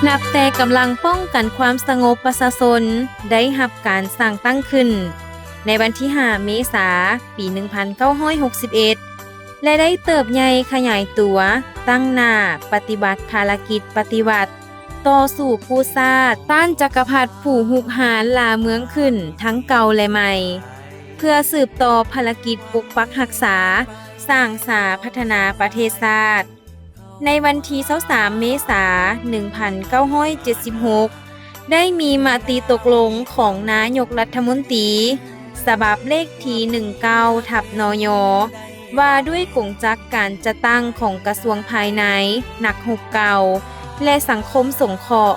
ນັບແຕ່ກຳລັງປ້ອງກັນຄວາມສະຫງົບປະຊາຊົນໄດ້ຮັບການສ້າງຕັ້ງຂຶ້ນໃນວັນທີຫ້າ ເມສາ ປີໜຶ່ງພັນເກົ້າຮ້ອຍຫົກສິບເອັດ ແລະ ໄດ້ເຕີບໃຫຍ່ຂະຫຍາຍຕົວ, ຕັ້ງໜ້າປະຕິບັດພາລະກິດປະຕິວັດ, ຕໍ່ສູ້ກູ້ຊາດ, ຕ້ານຈັກກະພັດຜູ້ຮຸກຮານລ່າເມືອງຂຶ້ນທັງເກົ່າ ແລະ ໃໝ່, ເພື່ອສືບຕໍ່ພາລະກິດປົກປັກຮັກສາ, ສ້າງສາ, ພັດທະນາປະເທດຊາດ. ໃນວັນທີຊາວສາມ ເມສາ ໜຶ່ງພັນເກົ້າຮ້ອຍເຈັດສິບຫົກ ໄດ້ມີມະຕິຕົກລົງຂອງນາຍົກລັດຖະມົນຕີ ສະບັບເລກທີ ໜຶ່ງເກົ້າ ທັບ ນຍ ວ່າດ້ວຍກົງຈັກການຈັດຕັ້ງຂອງກະຊວງພາຍໃນ, ນັກຮົບເກົ່າ ແລະ ສັງຄົມສົງເຄາະ,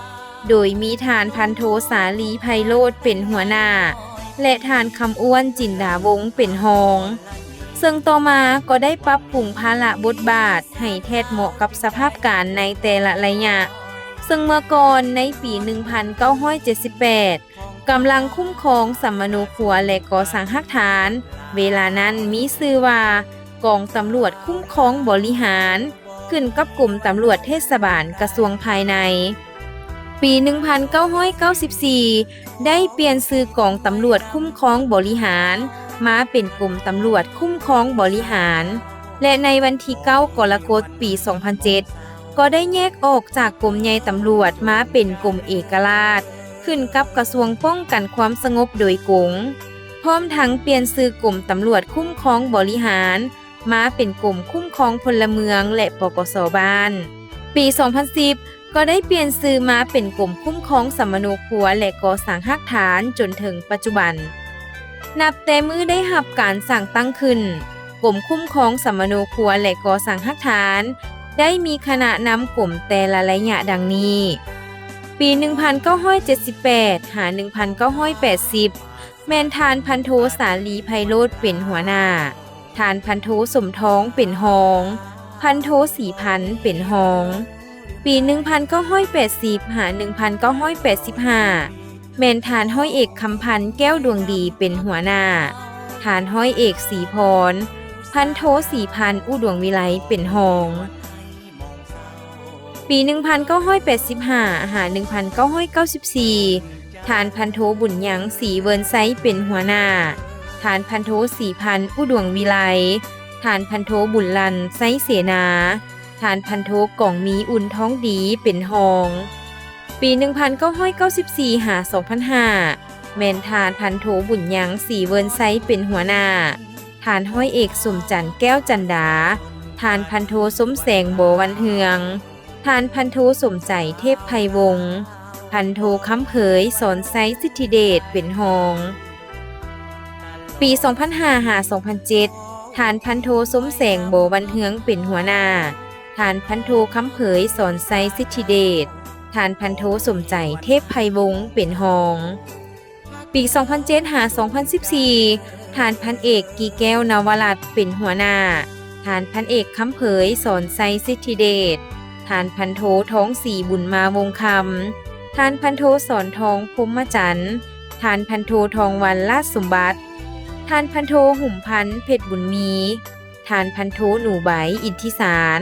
ໂດຍມີທ່ານພັນໂທ ສາລີ ໄພໂລດ ເປັນຫົວໜ້າ ແລະ ທ່ານ ຄຳອ້ວນ ຈິນດາວົງ ເປັນຮອງ. ເຊິ່ງຕໍ່ມາກໍໄດ້ປັບປຸງພາລະບົດບາດໃຫ້ແທດເໝາະກັບສະພາບການໃນແຕ່ລະໄລຍະ, ເຊິ່ງເມື່ອກ່ອນໃນປີໜຶ່ງພັນເກົ້າຮ້ອຍເຈັດສິບແປດ ກຳລັງຄຸ້ມຄອງສຳມະໂນຄົວ ແລະ ກໍ່ສ້າງຮາກຖານ ເວລານັ້ນມີຊື່ວ່າ ກອງຕຳຫຼວດຄຸ້ມຄອງບໍລິຫານ ຂຶ້ນກັບກົມຕຳຫຼວດເທດສະບານ ກະຊວງພາຍໃນ. ປີໜຶ່ງພັນເກົ້າຮ້ອຍເກົ້າສິບສີ່ ໄດ້ປ່ຽນຊື່ກອງຕຳຫຼວດຄຸ້ມຄອງບໍລິຫານ ມາເປັນກົມຕຳຫຼວດຄຸ້ມຄອງບໍລິຫານ ແລະ ໃນວັນທີເກົ້າ ກໍລະກົດ ປີສອງພັນເຈັດ ກໍໄດ້ແຍກອອກຈາກກົມໃຫຍ່ຕຳຫຼວດມາເປັນກົມເອກະລາດ ຂຶ້ນກັບກະຊວງປ້ອງກັນຄວາມສະຫງົບໂດຍກົງ, ພ້ອມທັງປ່ຽນຊື່ກົມຕຳຫຼວດຄຸ້ມຄອງບໍລິຫານ ມາເປັນກົມຄຸ້ມຄອງພົນລະເມືອງ ແລະ ປກສ ບ້ານ. ປີສອງພັນສິບ ກໍໄດ້ປ່ຽນຊື່ມາເປັນກົມຄຸ້ມຄອງສຳມະໂນຄົວ ແລະ ກໍ່ສ້າງຮາກຖານ ຈົນເຖິງປັດຈຸບັນ. ນັບແຕ່ມື້ໄດ້ຮັບການສ້າງຕັ້ງຂຶ້ນ, ກົມຄຸ້ມຄອງສຳມະໂນຄົວ ແລະ ກໍ່ສ້າງຮາກຖານ ໄດ້ມີຄະນະນຳກົມແຕ່ລະໄລຍະດັ່ງນີ້: ປີໜຶ່ງພັນເກົ້າຮ້ອຍເຈັດສິບແປດ ຫາ ໜຶ່ງພັນເກົ້າຮ້ອຍແປດສິບ ແມ່ນທ່ານພັນໂທ ສາລີ ໄພໂລດ ເປັນຫົວໜ້າ, ທ່ານພັນໂທ ສົມທອງ ເປັນຮອງ, ພັນໂທ ສີພັນ ເປັນຮອງ. ປີໜຶ່ງພັນເກົ້າຮ້ອຍແປດສິບ ຫາ ໜຶ່ງພັນເກົ້າຮ້ອຍແປດສິບຫ້າ ແມ່ນທ່ານຮ້ອຍເອກ ຄຳພັນ ແກ້ວດວງດີ ເປັນຫົວໜ້າ, ທ່ານຮ້ອຍເອກ ສີພອນ, ພັນໂທ ສີພັນ ອຸດວງວິໄລ ເປັນຮອງ. ປີໜຶ່ງພັນເກົ້າຮ້ອຍແປດສິບຫ້າ ຫາ ໜຶ່ງພັນເກົ້າຮ້ອຍເກົ້າສິບສີ່ ທ່ານພັນໂທ ບຸນຍັງ ສີເວີນໄຊ ເປັນຫົວໜ້າ, ທ່ານພັນໂທ ສີພັນ ອຸດວງວິໄລ, ທ່ານພັນໂທ ບຸນລັນ ໄຊເສນາ, ທ່ານພັນໂທ ກອງມີ ອຸ່ນທອງດີ ເປັນຮອງ. ປີໜຶ່ງພັນເກົ້າຮ້ອຍເກົ້າສິບສີ່ ຫາ ສອງພັນຫ້າ ແມ່ນທ່ານພັນໂທ ບຸນຍັງ ສີເວີນໄຊ ເປັນຫົວໜ້າ, ທ່ານຮ້ອຍເອກ ສົມຈັນ ແກ້ວຈັນດາ, ທ່ານພັນໂທ ສົມແສງ ບໍ່ວັນເຮືອງ, ທ່ານພັນໂທ ສົມໃຈ ເທບໄພວົງ, ພັນໂທ ຄຳເຜີຍ ສອນໄຊ ສິດທິເດດ ເປັນຮອງ. ປີສອງພັນຫ້າ ຫາ ສອງພັນເຈັດ ທ່ານພັນໂທ ສົມແສງ ບໍ່ວັນເຮືອງ ເປັນຫົວໜ້າ, ທ່ານພັນໂທ ຄຳເຜີຍ ສອນໄຊ ສິດທິເດດ, ທ່ານພັນໂທ ສົມໃຈ ເທບໄພວົງ ເປັນຮອງ. ປີສອງພັນເຈັດ ຫາ ສອງພັນສິບສີ່ ທ່ານພັນເອກ ກີແກ້ວ ນະວະລັດ ເປັນຫົວໜ້າ, ທ່ານພັນເອກ ຄຳເຜີຍ ສອນໄຊ ສິດທິເດດ, ທ່ານພັນໂທ ທອງສີ ບຸນມາວົງຄຳ, ທ່ານພັນໂທ ສອນທອງ ພົມມະຈັນ, ທ່ານພັນໂທ ທອງວັນ ລາດສົມບັດ, ທ່ານພັນໂທ ຫຸມພັນ ເພັດບຸນມີ, ທ່ານພັນໂທ ໜູໄບ ອິນທິສານ,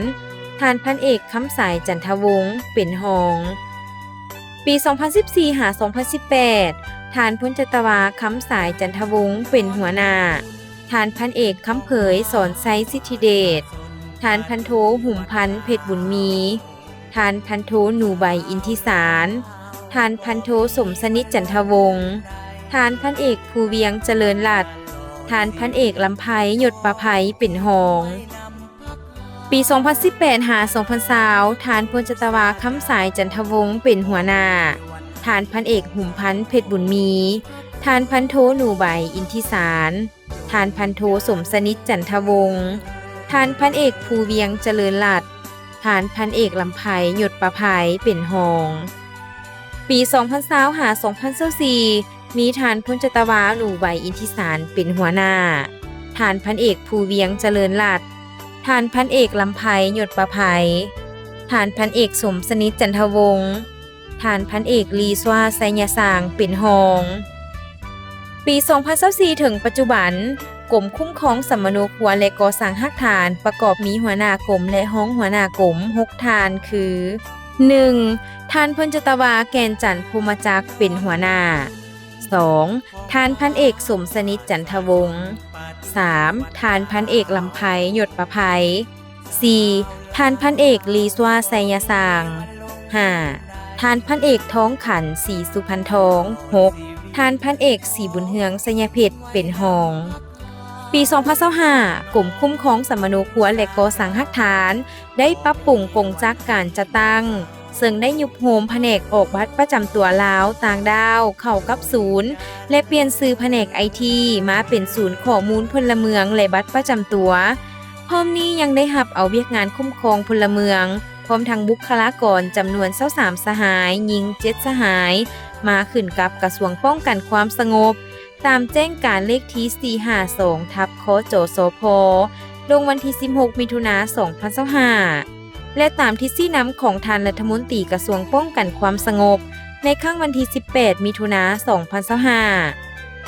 ທ່ານພັນເອກ ຄຳສາຍ ຈັນທະວົງ ເປັນຮອງ. ປີສອງພັນສິບສີ່ ຫາ ສອງພັນສິບແປດ ທ່ານພົນຈັດຕະວາ ຄຳສາຍ ຈັນທະວົງ ເປັນຫົວໜ້າ, ທ່ານພັນເອກ ຄຳເຜີຍ ສອນໄຊ ສິດທິເດດ, ທ່ານພັນໂທ ຫຸມພັນ ເພັດບຸນມີ, ທ່ານພັນໂທ ໜູໄບ ອິນທິສານ, ທ່ານພັນໂທ ສົມສະໜິດ ຈັນທະວົງ, ທ່ານພັນເອກ ພູວຽງ ຈະເລີນລັດ, ທ່ານພັນເອກ ລຳໄພ ຍົດປະໄພ ເປັນຮອງ. ປີສອງພັນສິບແປດ ຫາ ສອງພັນຊາວ ທ່ານພົນຈັດຕະວາ ຄຳສາຍ ຈັນທະວົງ ເປັນຫົວໜ້າ, ທ່ານພັນເອກ ຫຸມພັນ ເພັດບຸນມີ, ທ່ານພັນໂທ ໜູໄບ ອິນທິສານ, ທ່ານພັນໂທ ສົມສະໜິດ ຈັນທະວົງ, ທ່ານພັນເອກ ພູວຽງ ຈະເລີນລັດ, ທ່ານພັນເອກ ລຳໄພ ຍົດປະໄພ ເປັນຮອງ. ປີສອງພັນຊາວ ຫາ ສອງພັນຊາວສີ່ ມີທ່ານພົນຈັດຕະວາ ໜູໄວ ອິນທິສານ ເປັນຫົວໜ້າ, ທ່ານພັນເອກ ພູວຽງ ຈະເລີນລັດ, ທ່ານພັນເອກ ລຳໄພ ຍົດປະໄພ, ທ່ານພັນເອກ ສົມສະໜິດ ຈັນທະວົງ, ທ່ານພັນເອກ ລີຊວາ ໄຊຍະສາງ ເປັນຮອງ. ປີສອງພັນຊາວສີ່ ເຖິງປັດຈຸບັນ, ກົມຄຸ້ມຄອງສຳມະໂນຄົວ ແລະ ກໍ່ສ້າງຮາກຖານ ປະກອບມີຫົວໜ້າກົມ ແລະ ຮອງຫົວໜ້າກົມ ຫົກທ່ານ ຄື: ໜຶ່ງ ທ່ານພົນຈັດຕະວາ ແກ່ນຈັນ ພົມມະຈັກ ເປັນຫົວໜ້າ. ສອງ ທ່ານພັນເອກ ສົມສະໜິດ ຈັນທະວົງ. ສາມ ທ່ານພັນເອກ ລຳໄພ ຍົດປະໄພ. ສີ່ ທ່ານພັນເອກ ລີຊວາ ໄຊຍະສາງ. ຫ້າ ທ່ານພັນເອກ ທອງຂັນ ສີສຸພັນທອງ. ຫົກ ທ່ານພັນເອກ ສີບຸນເຮືອງ ໄຊຍະເພັດ ເປັນຮອງ. ປີສອງພັນຊາວຫ້າ ກົມຄຸ້ມຄອງສຳມະໂນຄົວ ແລະ ກໍ່ສ້າງຮາກຖານ ໄດ້ປັບປຸງກົງຈັກການຈັດຕັ້ງ, ເຊິ່ງໄດ້ຍຸບໂຮມພະແນກອອກບັດປະຈຳຕົວລາວຕ່າງດ້າວເຂົ້າກັບສູນ ແລະ ປ່ຽນຊື່ພະແນກໄອທີມາເປັນສູນຂໍ້ມູນພົນລະເມືອງ ແລະ ບັດປະຈຳຕົວ. ພ້ອມນີ້ຍັງໄດ້ຮັບເອົາວຽກງານຄຸ້ມຄອງພົນລະເມືອງ ພ້ອມທັງບຸກຄະລາກອນຈຳນວນຊາວສາມສະຫາຍ, ຍິງເຈັດສະຫາຍ ມາຂຶ້ນກັບກະຊວງປ້ອງກັນຄວາມສະຫງົບ ຕາມແຈ້ງການເລກທີສີ່ຫ້າສອງ ທັບ ຄຈສພ ລົງວັນທີສິບຫົກ ມິຖຸນາ ສອງພັນຊາວຫ້າ ແລະ ຕາມທິດຊີ້ນຳຂອງທ່ານລັດຖະມົນຕີກະຊວງປ້ອງກັນຄວາມສະຫງົບ ໃນຄັ້ງວັນທີສິບແປດ ມິຖຸນາ ສອງພັນຊາວຫ້າ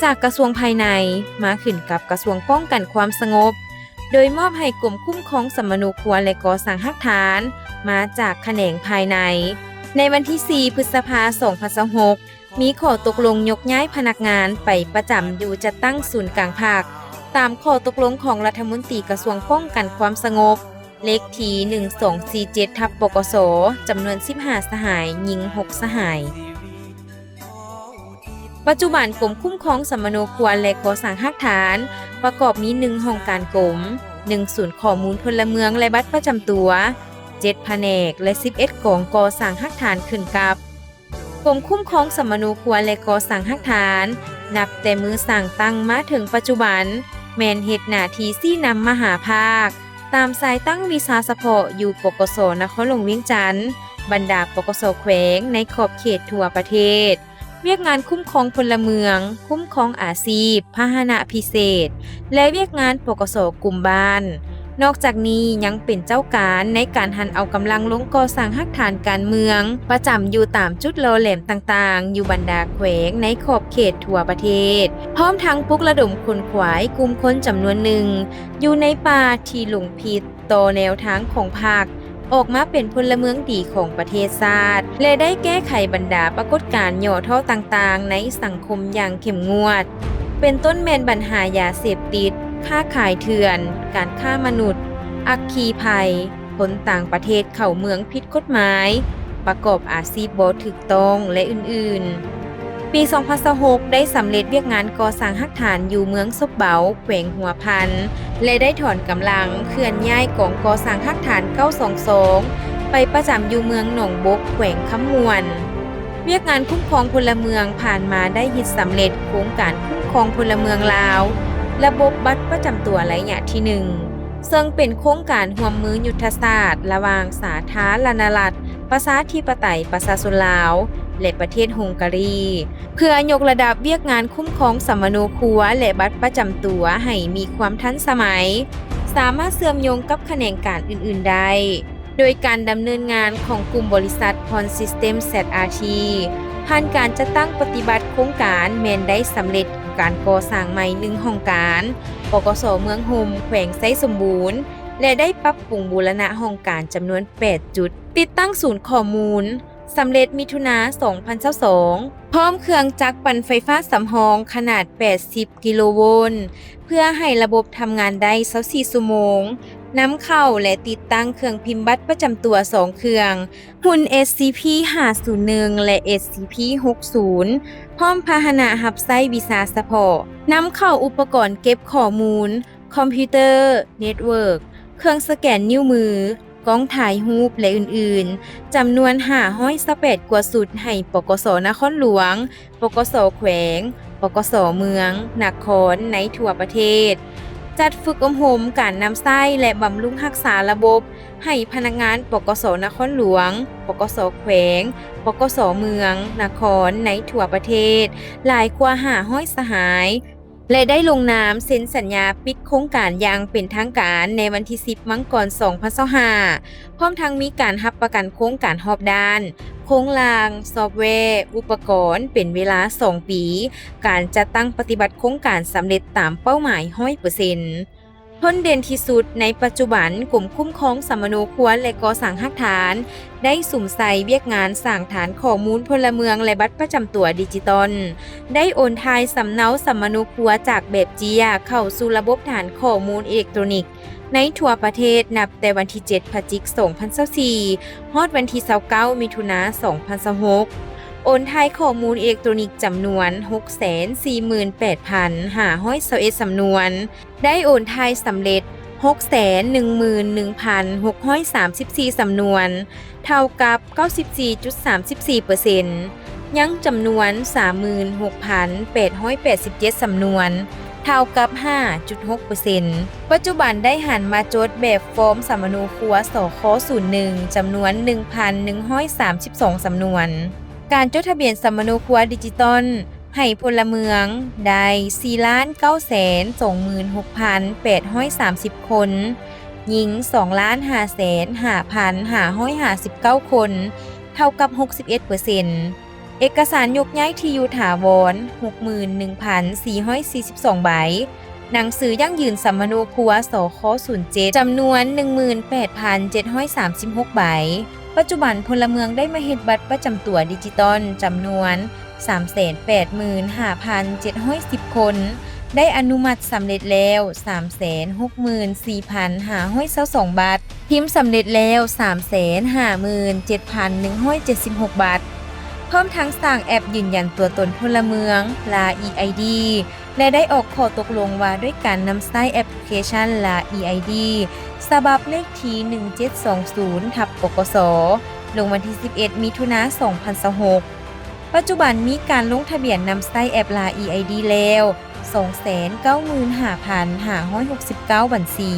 ຈາກກະຊວງພາຍໃນ ມາຂຶ້ນກັບກະຊວງປ້ອງກັນຄວາມສະຫງົບ ໂດຍມອບໃຫ້ກົມຄຸ້ມຄອງສຳມະໂນຄົວ ແລະ ກໍ່ສ້າງຮາກຖານ ມາຈາກຂະແໜງພາຍໃນ. ໃນວັນທີສີ່ ພຶດສະພາ ສອງພັນຊາວຫົກ ມີຂໍ້ຕົກລົງຍົກຍ້າຍພະນັກງານໄປປະຈຳຢູ່ຈັດຕັ້ງສູນກາງພັກ ຕາມຂໍ້ຕົກລົງຂອງລັດຖະມົນຕີກະຊວງປ້ອງກັນຄວາມສະຫງົບ ເລກທີໜຶ່ງສອງສີ່ເຈັດ ທັບ ປກສ ຈຳນວນສິບຫ້າສະຫາຍ, ຍິງຫົກສະຫາຍ. ປັດຈຸບັນກົມຄຸ້ມຄອງສຳມະໂນຄົວ ແລະ ກໍ່ສ້າງຮາກຖານ ປະກອບມີ ໜຶ່ງ ຫ້ອງການກົມ, ໜຶ່ງ ສູນຂໍ້ມູນພົນລະເມືອງ ແລະ ບັດປະຈຳຕົວ, ເຈັດ ພະແນກ ແລະ ສິບເອັດ ກອງກໍ່ສ້າງຮາກຖານຂຶ້ນກັບ. ກົມຄຸ້ມຄອງສຳມະໂນຄົວ ແລະ ກໍ່ສ້າງຮາກຖານ ນັບແຕ່ມື້ສ້າງຕັ້ງມາເຖິງປັດຈຸບັນ ແມ່ນເຮັດໜ້າທີ່ຊີ້ນຳມະຫາພາກ ຕາມສາຍຕັ້ງວິຊາສະເພາະຢູ່ ປກສ ນະຄອນຫຼວງວຽງຈັນ, ບັນດາ ປກສ ແຂວງໃນຂອບເຂດທົ່ວປະເທດ, ວຽກງານຄຸ້ມຄອງພົນລະເມືອງ, ຄຸ້ມຄອງອາຊີບ, ພາຫະນະພິເສດ ແລະ ວຽກງານ ປກສ ກຸ່ມບ້ານ. ນອກຈາກນີ້ຍັງເປັນເຈົ້າການໃນການຫັນເອົາກຳລັງລົງກໍ່ສ້າງຮາກຖານການເມືອງ ປະຈຳຢູ່ຕາມຈຸດຫຼໍ່ແຫຼມຕ່າງໆ ຢູ່ບັນດາແຂວງໃນຂອບເຂດທົ່ວປະເທດ, ພ້ອມທັງປຸກລະດົມຂົນຂວາຍກຸ່ມຄົນຈຳນວນໜຶ່ງ ຢູ່ໃນປ່າທີ່ຫຼົງຜິດຕໍ່ແນວທາງຂອງພັກ ອອກມາເປັນພົນລະເມືອງດີຂອງປະເທດຊາດ ແລະ ໄດ້ແກ້ໄຂບັນດາປາກົດການຫຍໍ້ທໍ້ຕ່າງໆໃນສັງຄົມຢ່າງເຂັ້ມງວດ, ເປັນຕົ້ນແມ່ນບັນຫາຢາເສບຕິດ, ຄ້າຂາຍເຖື່ອນ, ການຄ້າມະນຸດ, ອັກຄີໄພ, ຄົນຕ່າງປະເທດເຂົ້າເມືອງຜິດກົດໝາຍ, ປະກອບອາຊີບບໍ່ຖືກຕ້ອງ ແລະ ອື່ນໆ. ປີສອງພັນຊາວຫົກ ໄດ້ສຳເລັດວຽກງານກໍ່ສ້າງຮາກຖານຢູ່ເມືອງສົບເບົາ ແຂວງຫົວພັນ ແລະ ໄດ້ຖອນກຳລັງເຄື່ອນຍ້າຍກອງກໍ່ສ້າງຮາກຖານເກົ້າສອງສອງ ໄປປະຈຳຢູ່ເມືອງໜອງບົກ ແຂວງຄຳມ່ວນ. ວຽກງານຄຸ້ມຄອງພົນລະເມືອງຜ່ານມາໄດ້ເຮັດສຳເລັດໂຄງການຄຸ້ມຄອງພົນລະເມືອງລາວ ລະບົບບັດປະຈຳຕົວໄລຍະທີໜຶ່ງ ເຊິ່ງເປັນໂຄງການຮ່ວມມືຍຸດທະສາດລະຫວ່າງສາທາລະນະລັດ ປະຊາທິປະໄຕປະຊາຊົນລາວ ແລະ ປະເທດຮົງກາຣີ ເພື່ອຍົກລະດັບວຽກງານຄຸ້ມຄອງສຳມະໂນຄົວ ແລະ ບັດປະຈຳຕົວໃຫ້ມີຄວາມທັນສະໄໝ, ສາມາດເຊື່ອມໂຍງກັບຂະແໜງການອື່ນໆໄດ້, ໂດຍການດຳເນີນງານຂອງກຸ່ມບໍລິສັດ ພອນ ຊິສເຕັມ ແຊັດ ອາ ທີ ຜ່ານການຈັດຕັ້ງປະຕິບັດໂຄງການ ແມ່ນໄດ້ສຳເລັດການກໍ່ສ້າງໃໝ່ໜຶ່ງຫ້ອງການ ປກສ ເມືອງຫົ່ມ ແຂວງໄຊສົມບູນ ແລະ ໄດ້ປັບປຸງບູລະນະຫ້ອງການຈຳນວນແປດຈຸດ, ຕິດຕັ້ງສູນຂໍ້ມູນ ສຳເລັດມິຖຸນາ ສອງພັນຊາວສອງ ພ້ອມເຄື່ອງຈັກປັ່ນໄຟຟ້າສຳຮອງຂະໜາດແປດສິບກິໂລໂວນ ເພື່ອໃຫ້ລະບົບທຳງານໄດ້ຊາວສີ່ຊົ່ວໂມງ, ນຳເຂົ້າ ແລະ ຕິດຕັ້ງເຄື່ອງພິມບັດປະຈຳຕົວສອງເຄື່ອງ, ຮຸ່ນ ເອັສຊີພີ ຫ້າສູນໜຶ່ງ ແລະ ເອັສຊີພີ ຫົກສູນ ພ້ອມພາຫະນະຮັບໃຊ້ວິຊາສະເພາະ, ນຳເຂົ້າອຸປະກອນເກັບຂໍ້ມູນ, ຄອມພິວເຕີ, ເນັດເວີກ, ເຄື່ອງສະແກນນິ້ວມື, ກ້ອງຖ່າຍຮູບ ແລະ ອື່ນໆ ຈຳນວນຫ້າຮ້ອຍຊາວແປດກວ່າຊຸດ ໃຫ້ ປກສ ນະຄອນຫຼວງ, ປກສ ແຂວງ, ປກສ ເມືອງ, ນະຄອນ ໃນທົ່ວປະເທດ, ຈັດຝຶກອົບຮົມການນຳໃຊ້ ແລະ ບຳລຸງຮັກສາລະບົບ ໃຫ້ພະນັກງານ ປກສ ນະຄອນຫຼວງ, ປກສ ແຂວງ, ປກສ ເມືອງ, ນະຄອນ ໃນທົ່ວປະເທດ ຫຼາຍກວ່າຫ້າຮ້ອຍສະຫາຍ ແລະ ໄດ້ລົງນາມເຊັນສັນຍາປິດໂຄງການຢ່າງເປັນທາງການໃນວັນທີສິບ ມັງກອນ ສອງພັນຊາວຫ້າ ພ້ອມທັງມີການຮັບປະກັນໂຄງການຮອບດ້ານ, ໂຄງລ່າງ, ຊອບແວ, ອຸປະກອນ ເປັນເວລາສອງປີ, ການຈັດຕັ້ງປະຕິບັດໂຄງການສຳເລັດຕາມເປົ້າໝາຍຮ້ອຍເປີເຊັນ. ພົ້ນເດັ່ນທີ່ສຸດ, ໃນປັດຈຸບັນ, ກົມຄຸ້ມຄອງສຳມະໂນຄົວ ແລະ ກໍ່ສ້າງຮາກຖານ ໄດ້ສຸມໃສ່ວຽກງານສ້າງຖານຂໍ້ມູນພົນລະເມືອງ ແລະ ບັດປະຈຳຕົວດິຈິຕອນ, ໄດ້ໂອນຖ່າຍສຳເນົາສຳມະໂນຄົວຈາກແບບເຈ້ຍເຂົ້າສູ່ລະບົບຖານຂໍ້ມູນເອເລັກໂຕຣນິກໃນທົ່ວປະເທດ ນັບແຕ່ວັນທີເຈັດ ພະຈິກ ສອງພັນຊາວສີ່ ຮອດວັນທີຊາວເກົ້າ ມິຖຸນາ ສອງພັນຊາວຫົກ, ໂອນຖ່າຍຂໍ້ມູນເອເລັກໂຕຣນິກຈຳນວນ ຫົກແສນສີ່ໝື່ນແປດພັນຫ້າຮ້ອຍຊາວເອັດ ສຳນວນ, ໄດ້ໂອນຖ່າຍສຳເລັດ ຫົກແສນໜຶ່ງໝື່ນໜຶ່ງພັນຫົກຮ້ອຍສາມສິບສີ່ ສຳນວນ, ເທົ່າກັບ ເກົ້າສິບສີ່ຈຸດສາມສິບສີ່ເປີເຊັນ, ຍັງຈຳນວນ ສາມໝື່ນຫົກພັນແປດຮ້ອຍແປດສິບເຈັດ ສຳນວນ, ເທົ່າກັບ ຫ້າຈຸດຫົກເປີເຊັນ. ປັດຈຸບັນໄດ້ຫັນມາຈົດແບບຟອມສຳມະໂນຄົວ ສຄ ສູນໜຶ່ງ ຈຳນວນ ໜຶ່ງພັນໜຶ່ງຮ້ອຍສາມສິບສອງ ສຳນວນ. ການຈົດທະບຽນສຳມະໂນຄົວດິຈິຕອນ ໃຫ້ພົນລະເມືອງໄດ້ ສີ່ລ້ານເກົ້າແສນສອງໝື່ນຫົກພັນແປດຮ້ອຍສາມສິບຄົນ, ຍິງ ສອງລ້ານຫ້າແສນຫ້າພັນຫ້າຮ້ອຍຫ້າສິບເກົ້າຄົນ, ເທົ່າກັບ ຫົກສິບເອັດເປີເຊັນ. ເອກະສານຍົກຍ້າຍທີ່ຢູ່ຖາວອນ ຫົກໝື່ນໜຶ່ງພັນສີ່ຮ້ອຍສີ່ສິບສອງໃບ, ໜັງສືຢັ້ງຢືນສຳມະໂນຄົວ ສຄ ສູນເຈັດ ຈຳນວນ ໜຶ່ງໝື່ນແປດພັນເຈັດຮ້ອຍສາມສິບຫົກໃບ. ປັດຈຸບັນ, ພົນລະເມືອງໄດ້ມາເຮັດບັດປະຈຳຕົວດິຈິຕອນ ຈຳນວນ ສາມແສນແປດໝື່ນຫ້າພັນເຈັດຮ້ອຍສິບຄົນ, ໄດ້ອະນຸມັດສຳເລັດແລ້ວ ສາມແສນຫົກໝື່ນສີ່ພັນຫ້າຮ້ອຍຊາວສອງບັດ, ພິມສຳເລັດແລ້ວ ສາມແສນຫ້າໝື່ນເຈັດພັນໜຶ່ງຮ້ອຍເຈັດສິບຫົກບັດ. ພ້ອມທັງສ້າງແອັບຢືນຢັນຕົວຕົນພົນລະເມືອງ ລາວ ອີ ໄອ ດີ ແລະ ໄດ້ອອກຂໍ້ຕົກລົງວ່າດ້ວຍການນຳໃຊ້ແອັບພລິເຄຊັນ ລາວ ອີ ໄອ ດີ ສະບັບເລກທີ ໜຶ່ງເຈັດສອງສູນ ທັບ ປກສ ລົງວັນທີສິບເອັດ ມິຖຸນາ ສອງພັນຊາວຫົກ. ປັດຈຸບັນມີການລົງທະບຽນນຳໃຊ້ແອັບ ລາວ ອີ ໄອ ດີ ແລ້ວ ສອງແສນເກົ້າໝື່ນຫ້າພັນຫ້າຮ້ອຍຫົກສິບເກົ້າບັນຊີ,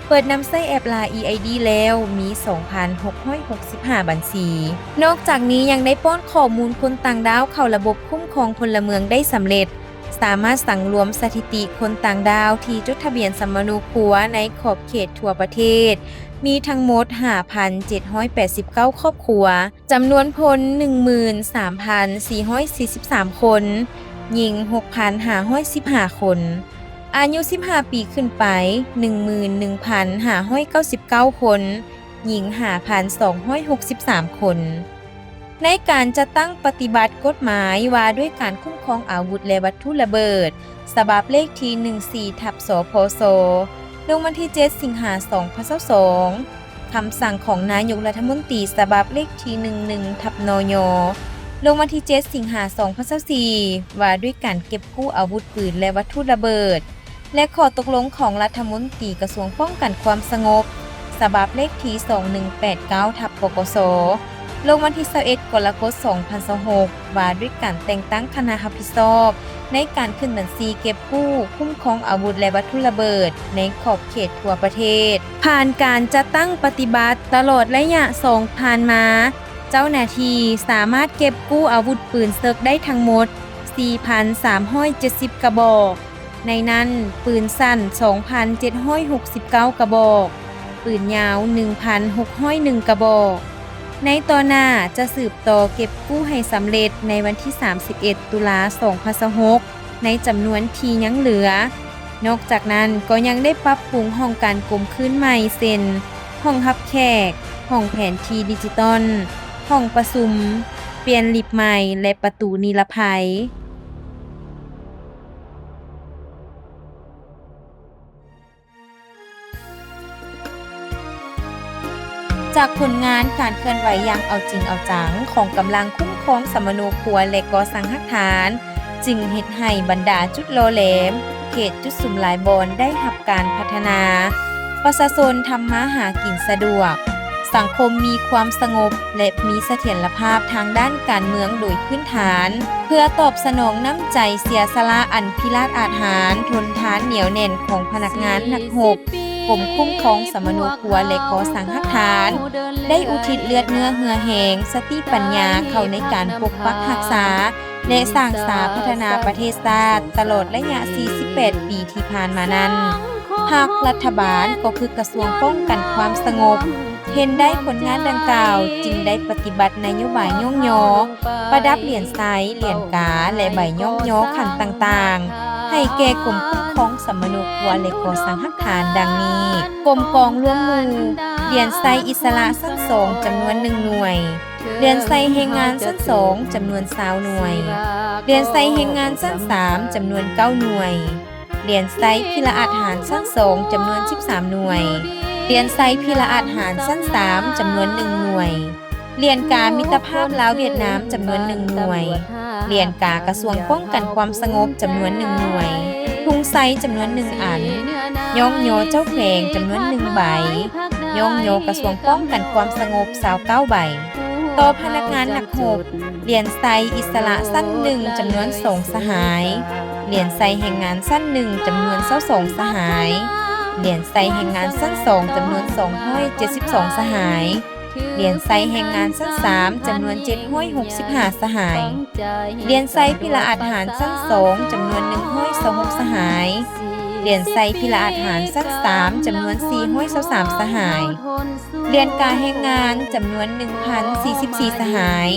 ເປີດນຳໃຊ້ແອັບ ລາວ ອີ ໄອ ດີ ແລ້ວມີ ສອງພັນຫົກຮ້ອຍຫົກສິບຫ້າບັນຊີ. ນອກຈາກນີ້ຍັງໄດ້ປ້ອນຂໍ້ມູນຄົນຕ່າງດ້າວເຂົ້າລະບົບຄຸ້ມຄອງພົນລະເມືອງໄດ້ສຳເລັດ, ສາມາດສັງລວມສະຖິຕິຄົນຕ່າງດ້າວທີ່ຈົດທະບຽນສຳມະໂນຄົວໃນຂອບເຂດທົ່ວປະເທດ ມີທັງໝົດ ຫ້າພັນເຈັດຮ້ອຍແປດສິບເກົ້າຄອບຄົວ, ຈຳນວນພົນ ໜຶ່ງໝື່ນສາມພັນສີ່ຮ້ອຍສີ່ສິບສາມຄົນ, ຍິງ ຫົກພັນຫ້າຮ້ອຍສິບຫ້າຄົນ, ອາຍຸ ສິບຫ້າປີຂຶ້ນໄປ ໜຶ່ງໝື່ນໜຶ່ງພັນຫ້າຮ້ອຍເກົ້າສິບເກົ້າຄົນ, ຍິງ ຫ້າພັນສອງຮ້ອຍຫົກສິບສາມຄົນ. ໃນການຈັດຕັ້ງປະຕິບັດກົດໝາຍວ່າດ້ວຍການຄຸ້ມຄອງອາວຸດ ແລະ ວັດຖຸລະເບີດ ສະບັບເລກທີ ໜຶ່ງສີ່ ທັບ ສພສ ລົງວັນທີເຈັດ ສິງຫາ ສອງພັນຊາວສອງ, ຄຳສັ່ງຂອງນາຍົກລັດຖະມົນຕີສະບັບເລກທີ ໜຶ່ງໜຶ່ງ ທັບ ນຍ ລົງວັນທີເຈັດ ສິງຫາ ສອງພັນຊາວສີ່ ວ່າດ້ວຍການເກັບກູ້ອາວຸດປືນ ແລະ ວັດຖຸລະເບີດ ແລະ ຂໍ້ຕົກລົງຂອງລັດຖະມົນຕີກະຊວງປ້ອງກັນຄວາມສະຫງົບ ສະບັບເລກທີ ສອງໜຶ່ງແປດເກົ້າ ທັບ ປກສ ລົງວັນທີຊາວເອັດ ກໍລະກົດ ສອງພັນຊາວຫົກ ວ່າດ້ວຍການແຕ່ງຕັ້ງຄະນະຮັບຜິດຊອບໃນການຂຶ້ນບັນຊີເກັບກູ້, ຄຸ້ມຄອງອາວຸດ ແລະ ວັດຖຸລະເບີດໃນຂອບເຂດທົ່ວປະເທດ. ຜ່ານການຈັດຕັ້ງປະຕິບັດຕະຫຼອດໄລຍະສອງຜ່ານມາ, ເຈົ້າໜ້າທີ່ສາມາດເກັບກູ້ອາວຸດປືນເສິກໄດ້ທັງໝົດ ສີ່ພັນສາມຮ້ອຍເຈັດສິບກະບອກ, ໃນນັ້ນ ປືນສັ້ນ ສອງພັນເຈັດຮ້ອຍຫົກສິບເກົ້າກະບອກ, ປືນຍາວ ໜຶ່ງພັນຫົກຮ້ອຍໜຶ່ງກະບອກ. ໃນຕໍ່ໜ້າຈະສືບຕໍ່ເກັບກູ້ໃຫ້ສຳເລັດໃນວັນທີສາມສິບເອັດ ຕຸລາ ສອງພັນຊາວຫົກ ໃນຈຳນວນທີ່ຍັງເຫຼືອ. ນອກຈາກນັ້ນກໍຍັງໄດ້ປັບປຸງຫ້ອງການກົມຄືນໃໝ່ ເຊັ່ນ ຫ້ອງຮັບແຂກ, ຫ້ອງແຜນທີ່ດິຈິຕອນ, ຫ້ອງປະຊຸມ, ປ່ຽນລິບໃໝ່ ແລະ ປະຕູນິລະໄພ. ຈາກຜົນງານການເຄື່ອນໄຫວຢ່າງເອົາຈິງເອົາຈັງຂອງກຳລັງຄຸ້ມຄອງສຳມະໂນຄົວ ແລະ ກໍ່ສ້າງຮາກຖານ, ຈຶ່ງເຮັດໃຫ້ບັນດາຈຸດຫຼໍ່ແຫຼມ, ເຂດຈຸດສຸມຫຼາຍບ່ອນໄດ້ຮັບການພັດທະນາ, ປະຊາຊົນທຳມາຫາກິນສະດວກ, ສັງຄົມມີຄວາມສະຫງົບ ແລະ ມີສະຖຽນລະພາບທາງດ້ານການເມືອງໂດຍພື້ນຖານ, ເພື່ອຕອບສະໜອງນ້ຳໃຈເສຍສະຫຼະອັນພິລາດອາດຫານ, ທົນທານໜຽວແໜ້ນຂອງພະນັກງານນັກຮົບ ກົມຄຸ້ມຄອງສຳມະໂນຄົວ ແລະ ກໍ່ສ້າງຮາກຖານ ໄດ້ອຸທິດເລືອດເນື້ອເຫື່ອແຮງ, ສະຕິປັນຍາເຂົ້າໃນການປົກປັກຮັກສາ ແລະ ສ້າງສາພັດທະນາປະເທດຊາດຕະຫຼອດໄລຍະສີ່ສິບແປດປີທີ່ຜ່ານມານັ້ນ, ພາກລັດຖະບານກໍຄືກະຊວງປ້ອງກັນຄວາມສະຫງົບ ເຫັນໄດ້ຜົນງານດັ່ງກ່າວ ຈຶ່ງໄດ້ປະຕິບັດນະໂຍບາຍຍ້ອງຍໍ, ປະດັບຫຼຽນໄຊ, ຫຼຽນກາ ແລະ ໃບຍ້ອງຍໍຂັ້ນຕ່າງໆ, ໃຫ້ແກ່ກົມຄຸ້ມຄອງສຳມະໂນຄົວ ແລະ ກໍ່ສ້າງຮາກຖານ ດັ່ງນີ້: ກົມກອງລວມໝູ່, ຫຼຽນໄຊອິດສະຫຼະຊັ້ນສອງ ຈຳນວນໜຶ່ງໜ່ວຍ, ຫຼຽນໄຊແຮງງານຊັ້ນສອງ ຈຳນວນຊາວໜ່ວຍ, ຫຼຽນໄຊແຮງງານຊັ້ນສາມ ຈຳນວນເກົ້າໜ່ວຍ, ຫຼຽນໄຊພິລະອາດຫານຊັ້ນສອງ ຈຳນວນສິບສາມໜ່ວຍ, ຫຼຽນໄຊພິລະອາດຫານຊັ້ນສາມ ຈຳນວນໜຶ່ງໜ່ວຍ, ຫຼຽນກາມິດຕະພາບລາວຫວຽດນາມ ຈຳນວນໜຶ່ງໜ່ວຍ, ຫຼຽນກາກະຊວງປ້ອງກັນຄວາມສະຫງົບ ຈຳນວນໜຶ່ງໜ່ວຍ, ທຸງໄຊ ຈຳນວນໜຶ່ງອັນ, ຍ້ອງຍໍເຈົ້າແຂວງ ຈຳນວນໜຶ່ງໃບ, ຍ້ອງຍໍກະຊວງປ້ອງກັນຄວາມສະຫງົບ ຊາວເກົ້າໃບ. ຕໍ່ພະນັກງານນັກຮົບ, ຫຼຽນໄຊອິດສະຫຼະຊັ້ນໜຶ່ງ ຈຳນວນສອງສະຫາຍ, ຫຼຽນໄຊແຮງງານຊັ້ນໜຶ່ງ ຈຳນວນຊາວສອງສະຫາຍ, ຫຼຽນໄຊແຮງງານຊັ້ນສອງ ຈຳນວນສອງຮ້ອຍເຈັດສິບສອງສະຫາຍ, ຫຼຽນໄຊແຮງງານຊັ້ນສາມ ຈຳນວນເຈັດຮ້ອຍຫົກສິບຫ້າສະຫາຍ, ຫຼຽນໄຊພິລະອາດຫານຊັ້ນສອງ ຈຳນວນໜຶ່ງຮ້ອຍຊາວຫົກສະຫາຍ, ຫຼຽນໄຊພິລະອາດຫານຊັ້ນສາມ ຈຳນວນສີ່ຮ້ອຍຊາວສາມສະຫາຍ, ຫຼຽນກາແຮງງານ ຈຳນວນໜຶ່ງພັນສີ່ສິບສີ່ສະຫາຍ,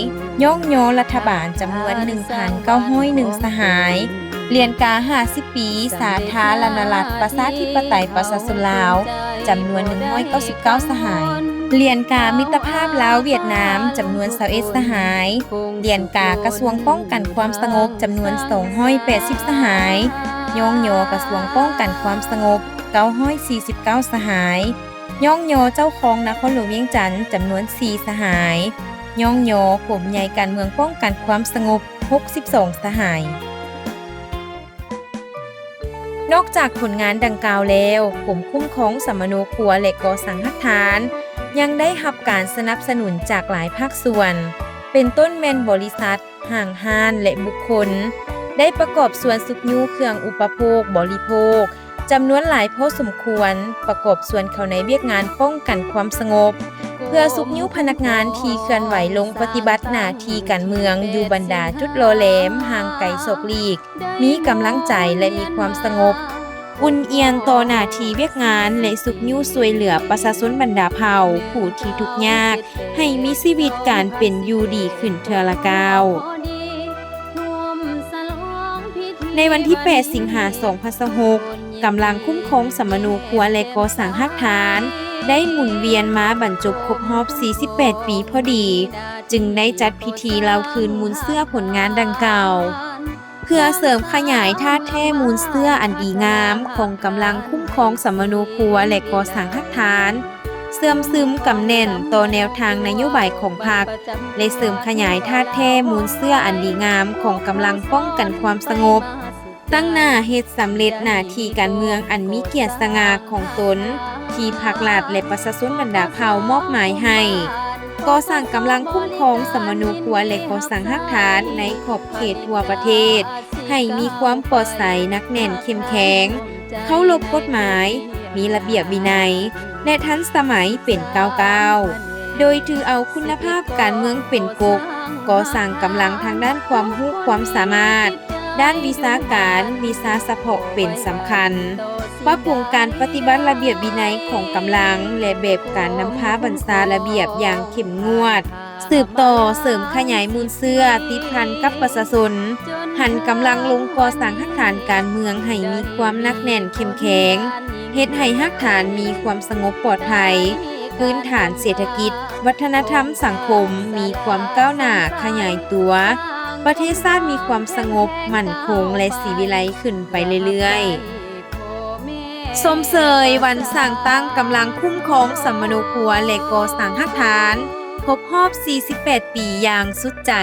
ຍ້ອງຍໍລັດຖະບານ ຈຳນວນໜຶ່ງພັນເກົ້າຮ້ອຍໜຶ່ງສະຫາຍ, ຫຼຽນກາຫ້າສິບປີ ສາທາລະນະລັດ ປະຊາທິປະໄຕ ປະຊາຊົນລາວ ຈຳນວນໜຶ່ງຮ້ອຍເກົ້າສິບເກົ້າສະຫາຍ, ຫຼຽນກາມິດຕະພາບລາວຫວຽດນາມ ຈຳນວນຊາວເອັດສະຫາຍ, ຫຼຽນກາກະຊວງປ້ອງກັນຄວາມສະຫງົບ ຈຳນວນສອງຮ້ອຍແປດສິບສະຫາຍ, ຍ້ອງຍໍກະຊວງປ້ອງກັນຄວາມສະຫງົບ ເກົ້າຮ້ອຍສີ່ສິບເກົ້າສະຫາຍ, ຍ້ອງຍໍເຈົ້າຄອງນະຄອນຫຼວງວຽງຈັນ ຈຳນວນສີ່ສະຫາຍ, ຍ້ອງຍໍກົມໃຫຍ່ການເມືອງປ້ອງກັນຄວາມສະຫງົບ ຫົກສິບສອງສະຫາຍ. ນອກຈາກຜົນງານດັ່ງກ່າວແລ້ວ, ກົມຄຸ້ມຄອງສຳມະໂນຄົວ ແລະ ກໍ່ສ້າງຮາກຖານ ຍັງໄດ້ຮັບການສະໜັບສະໜູນຈາກຫຼາຍພາກສ່ວນ, ເປັນຕົ້ນແມ່ນບໍລິສັດ, ຫ້າງຮ້ານ ແລະ ບຸກຄົນ ໄດ້ປະກອບສ່ວນຊຸກຍູ້ເຄື່ອງອຸປະໂພກບໍລິໂພກ ຈຳນວນຫຼາຍພໍສົມຄວນ ປະກອບສ່ວນເຂົ້າໃນວຽກງານປ້ອງກັນຄວາມສະຫງົບ ເພື່ອຊຸກຍູ້ພະນັກງານທີ່ເຄື່ອນໄຫວລົງປະຕິບັດໜ້າທີ່ການເມືອງຢູ່ບັນດາຈຸດຫຼໍ່ແຫຼມຫ່າງໄກສອກຫຼີກ, ມີກຳລັງໃຈ ແລະ ມີຄວາມສະຫງົບ, ອຸ່ນອຽນຕໍ່ໜ້າທີ່ວຽກງານ ແລະ ຊຸກຍູ້ຊ່ວຍເຫຼືອປະຊາຊົນບັນດາເຜົ່າຜູ້ທີ່ທຸກຍາກ ໃຫ້ມີຊີວິດການເປັນຢູ່ດີຂຶ້ນເທື່ອລະກ້າວ. ໃນວັນທີແປດ ສິງຫາ ສອງພັນຊາວຫົກ, ກຳລັງຄຸ້ມຄອງສຳມະໂນຄົວ ແລະ ກໍ່ສ້າງຮາກຖານ ໄດ້ໝູນວຽນມາບັນຈົບຄົບຮອບສີ່ສິບແປດປີພໍດີ, ຈຶ່ງໄດ້ຈັດພິທີເລົ່າຄືນມູນເຊື້ອຜົນງານດັ່ງກ່າວ ເພື່ອເສີມຂະຫຍາຍທາດແທ້ມູນເຊື້ອອັນດີງາມຂອງກຳລັງຄຸ້ມຄອງສຳມະໂນຄົວ ແລະ ກໍ່ສ້າງຮາກຖານ, ເຊື່ອມຊຶມກຳແໜ້ນຕໍ່ແນວທາງນະໂຍບາຍຂອງພັກ ແລະ ເສີມຂະຫຍາຍທາດແທ້ມູນເຊື້ອອັນດີງາມຂອງກຳລັງປ້ອງກັນຄວາມສະຫງົບ, ຕັ້ງໜ້າເຮັດສຳເລັດໜ້າທີ່ການເມືອງອັນມີກຽດສະຫງ່າຂອງຕົນ ທີ່ພັກລັດ ແລະ ປະຊາຊົນບັນດາເຜົ່າມອບໝາຍໃຫ້, ກໍ່ສ້າງກຳລັງຄຸ້ມຄອງສຳມະໂນຄົວ ແລະ ກໍ່ສ້າງຮາກຖານໃນຂອບເຂດທົ່ວປະເທດ ໃຫ້ມີຄວາມປອດໃສ, ໜັກແໜ້ນ, ເຂັ້ມແຂງ, ເຄົາລົບກົດໝາຍ, ມີລະບຽບວິໄນ ແລະ ທັນສະໄໝເປັນກ້າວໆ, ໂດຍຖືເອົາຄຸນນະພາບການເມືອງເປັນກົກ, ກໍ່ສ້າງກຳລັງທາງດ້ານຄວາມຮູ້ຄວາມສາມາດ, ດ້ານວິຊາການ, ວິຊາສະເພາະເປັນສຳຄັນ, ປັບປຸງການປະຕິບັດລະບຽບວິໄນຂອງກຳລັງ ແລະ ແບບການນຳພາບັນຊາລະບຽບຢ່າງເຂັ້ມງວດ, ສືບຕໍ່ເສີມຂະຫຍາຍມູນເຊື້ອຕິດພັນກັບປະຊາຊົນ, ຫັນກຳລັງລົງກໍ່ສ້າງຮາກຖານການເມືອງໃຫ້ມີຄວາມໜັກແໜ້ນເຂັ້ມແຂງ, ເຮັດໃຫ້ຮາກຖານມີຄວາມສະຫງົບປອດໄພ, ພື້ນຖານເສດຖະກິດ, ວັດທະນະທຳສັງຄົມມີຄວາມກ້າວໜ້າຂະຫຍາຍຕົວ, ປະເທດຊາດມີຄວາມສະຫງົບ, ໝັ້ນຄົງ ແລະ ສີວິໄລຂຶ້ນໄປເລື້ອຍໆ. ຊົມເຊີຍວັນສ້າງຕັ້ງກຳລັງຄຸ້ມຄອງສຳມະໂນຄົວ ແລະ ກໍ່ສ້າງຮາກຖານ ຄົບຮອບສີ່ສິບແປດປີຢ່າງສຸດໃຈ.